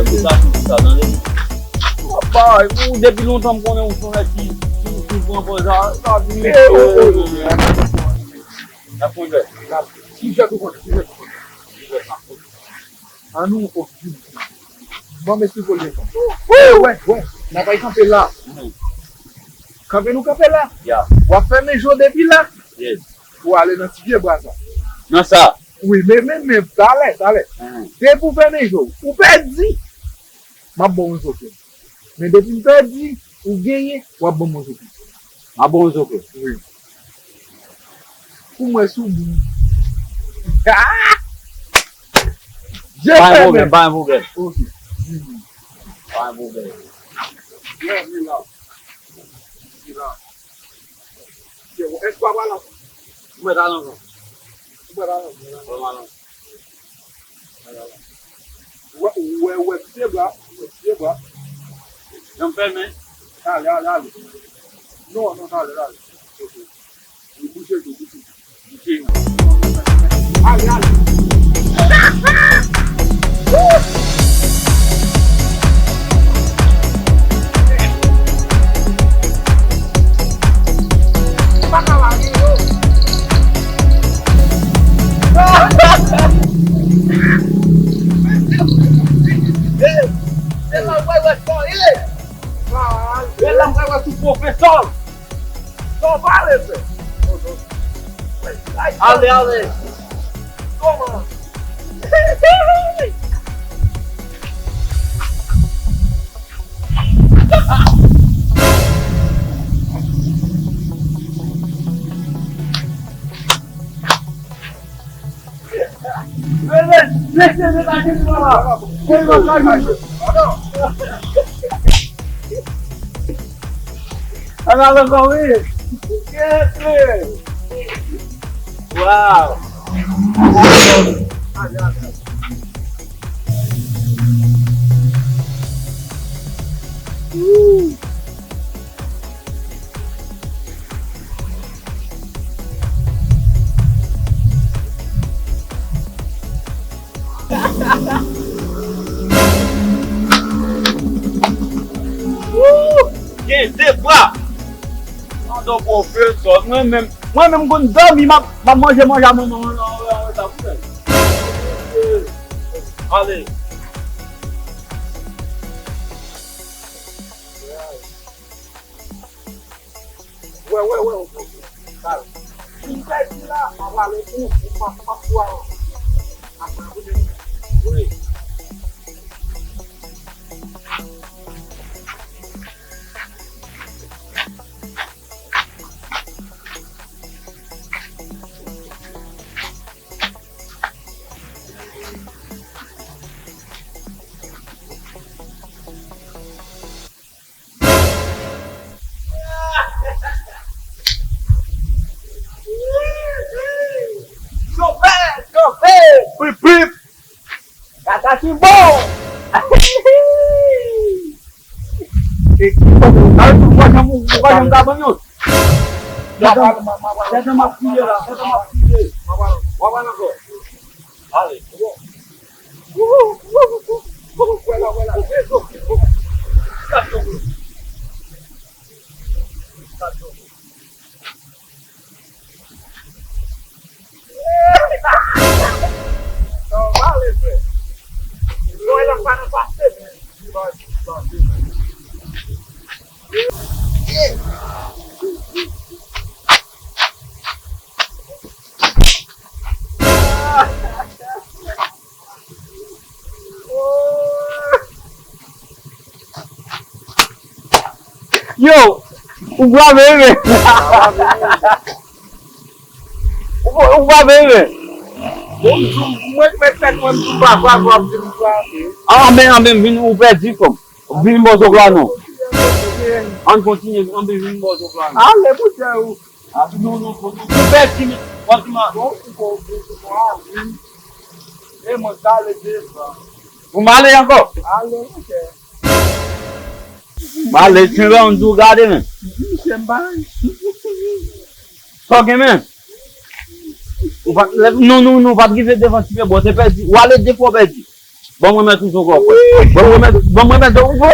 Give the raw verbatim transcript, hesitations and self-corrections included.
Sa se sa, tande. Papa, ou depi lontan m konnen ou se yon nèg ki, ki, ki pran pòz la, sa vin. Eh, oh, oh, oh. N ap konn jwèt. Ki jwèt ou konnen? Ki jwèt ou konnen? Ki jwèt m ap konn? An nou, o, ban m esplike w leson. Wè, wè, wè. N ap al kanpe la. Kanpe nou kanpe la. Ya. W ap fèmen je w depi la. Yes. Pou ale nan ti pye bwa sa. Nan sa. Wi, men, men, men, talè, talè. Depi w fèmen je w, ou pèdi. M ap ba w yon zoke. Men depi m pèdi, ou genyen, w ap ban m yon zoke. M ap ba w yon zoke. Wi. Pou mwen sou bou. Je fèmen. Pa gen pwoblèm, pa gen pwoblèm. Ok. Pa gen pwoblèm. Lè, li la. Li la. Èske w ap al ansanm? Ou mèt al ansanm. Ou mèt al ansanm. Ou mèt al ansanm. Wè, wè, wè, pye bwa, wè, pye bwa. Janm fèmen. Ale, ale, ale. Non, non, ale, ale. Ok. Wi, bouche tou, bouche tou. Bouche tou. Ale, ale. Se la w pral wè sa w ye. Se la m pral wè sou pwofesè. Sa w pale fè? Ale, ale. Kòman? An al ankò, wi. Wow. Woo! Gen de bra! Madan pwofesè, mwen menm, mwen menm konn dòmi, m ap, m ap manje manje a manman mwen nan, nan, nan, nan, nan, ale. Wè, wè, wè, wè. Sa m pèdi la, m ap ale pou, pou, pou, pou, pou, wi. Chofè, chofè! Pip, pip! Kaka ki bon! E, ou pa janm, ou pa janm ka ban m yon. Tèt an, tèt an m ap kriye la, tèt an m ap kriye. W ap al ankò. Ale, bon. Wè la, wè la. Sa w pale, frè. Lè w wè l ap pa nan pase. Yo, ou pa veye. Ou, ou pa veye. Bon, m di w, mwen k mèt tèt mwen, m di w pa vwa, vwa, m di w vwa. Anben, anben, vin ou pèdi, frè m. Vin bò zòk la, non. Ann kontinye, anben, vin bò zòk la, non. Ale, pou tè ou. Ah, non, non, non, non, ou pèdi, men, w ap di m a. Bon, ou bon, ou bon, ou bon, ah, wi. E mwen, sa ale devan. Pou m ale ankò? Ale, monchè. M ale, ti jan m di w gade, men. Misye m bay. Sa w gen, men? Ou pa t, non, non, non, ou pa t rive devan ti pye bò, te pèdi. Ou ale de fwa w pèdi. Ban m remèt ou tou ankò, frè. Ban m remèt, ban m remèt ou tou.